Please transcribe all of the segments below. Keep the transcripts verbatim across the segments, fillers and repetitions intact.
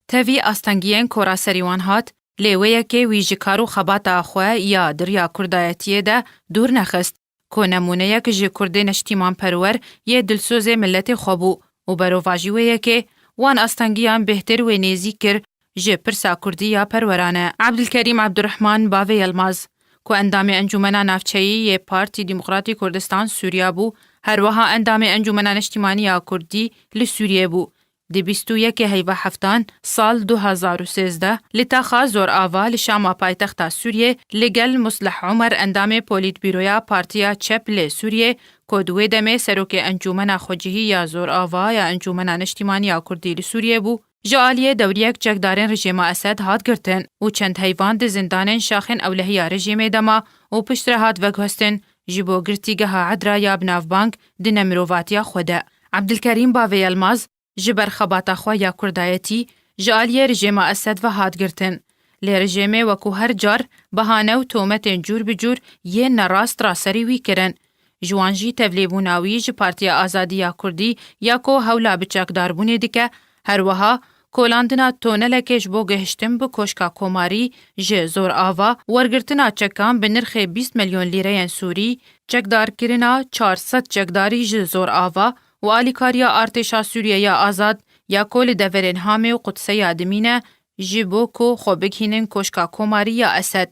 Tevî astengiyên ku raserî wan hat, lê wê yekê wî ji kar û xebata xwe ya di riya kurdayetiyê de dûr nexist, ku nemûneyek ji kurdê neştîmanperwer yê dilsozê miletê xwe bû û berovajî wê yekê wan astengiyan bêhtir wê nêzîk kir ji pirsa kurdî ya perwerane. Ebdilkerîm Ebdurehman bavê Yilmaz, ku endamê Encûmena Navçeyî yê Partî Demokratî Kurdistan Sûriya bû, her wiha endamê Encûmena Neştîmanî ya Kurdî li Sûriyê bû. Di bîst û yekê heyva heftan sal du hezar û sêzdeh li taxa Zorava li Şama paytexta Sûriyê li gel Muslih Omer endamê Polîtbîroya Partiya Çep li Sûriyê, ku di wê demê serokê Encûmena Xwecihî ya Zorava ya Encûmena Neştîmanî ya Kurdî li Sûriyê bû, ji aliyê dewriyek çekdarên rejêma Esed hat girtin û çend heyvan di zindanên şaxên ewlehiya rejêmê de ma û piştre hat veguhestin ji bo girtîgeha Edra ya bi navbang di nemirovatiya xwe de. Ebdilkerîm bavê Yilmaz ji ber xebata xwe ya kurdayetî ji aliyê rejêma Esed ve hat girtin. Lê rejêmê wekû her car bahane û tometên cûr bi cûr yên nerast raserî wî kirin. Ji wan jî tevlîbûna wî ji Partiya Azadî ya Kurdî ya ku hewla bi çekdarbûnê dike, her wiha kolandina tonelekê ji bo gihiştin bi Koşka Komarî ji Zorava, wergirtina çekan bi nirxê bîst milyon lîreyên Sûrî, çekdarkirina çar sed çekdarî ji Zorava û alîkariya artêşa Sûriye ya azad ya ku li deverên Hamê û Qudseya dimîne, ji bo ku xwe bigihînin Koşka Komarî ya Esed,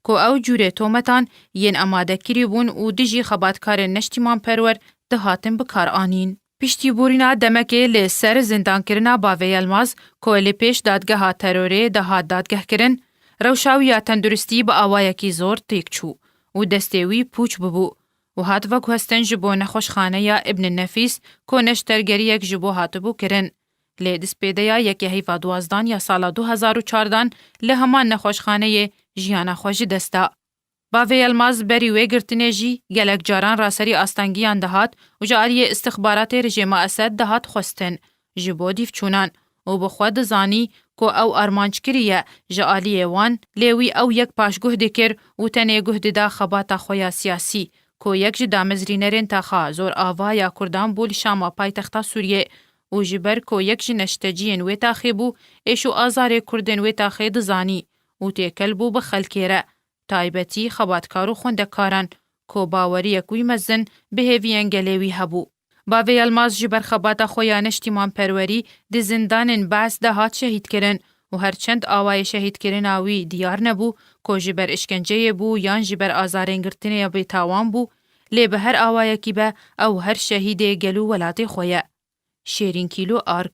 ku ew cûrê tometan yên amade kirîbûn û dijî xebatkarên neştîmanperwer dihatin bikaranîn. Piştî borîna demekê li ser zindankirina bavê Yilmaz, ku li pêş dadgeha terorê dihat dadgehkirin, rewşa wî ya tenduristî bi awayekî zor têk çû û destê wî pûç bibû û hat veguhestin ji bo nexweşxaneya Ibn Nefîs, ku neştergeriyek ji bo hatibû kirin. Lê destpêdeya yekê heyva duwazdan ya sala du hezar û çardan li heman nexweşxaneyê jiyana xwe ji dest da. Bavê Yilmaz berî wê girtinê jî gelek caran raserî astengiyan dihat û ji aliyê istixbaratê rejêma Esed dihat xwestin ji bo dîvçûnan û bi xwe dizanî ku ew armanc kiriye ji aliyê wan, lê wî ew yek paşguh dikir û tenê guh dida xebata xwe ya siyasî, ku yek ji damezrînerên taxa Zorava ya Kurdan bû li Şama paytexta Sûriyê û ji ber ku yek ji neşteciyên wê taxê bû, êş û azarê Kurdên wê taxê dizanî û têkel bû bi xelkê re, taybetî xebatkar û xwendekaran, ku baweriyek wî mezin bi hêviyên gelê wî hebû. Bavê Yilmaz ji ber xebata xwe ya neştîmanperwerî di zindanên Be's de hat şehîdkirin û her çend awayê şehîdkirina wî diyar nebû, ku ji ber işkenceyê bû yan ji ber azarên girtinê ya bêtawan bû, lê bi her awayekî be ew her şehîdê gel û welatê xwe ye. Şêrîn Kîlo Ark.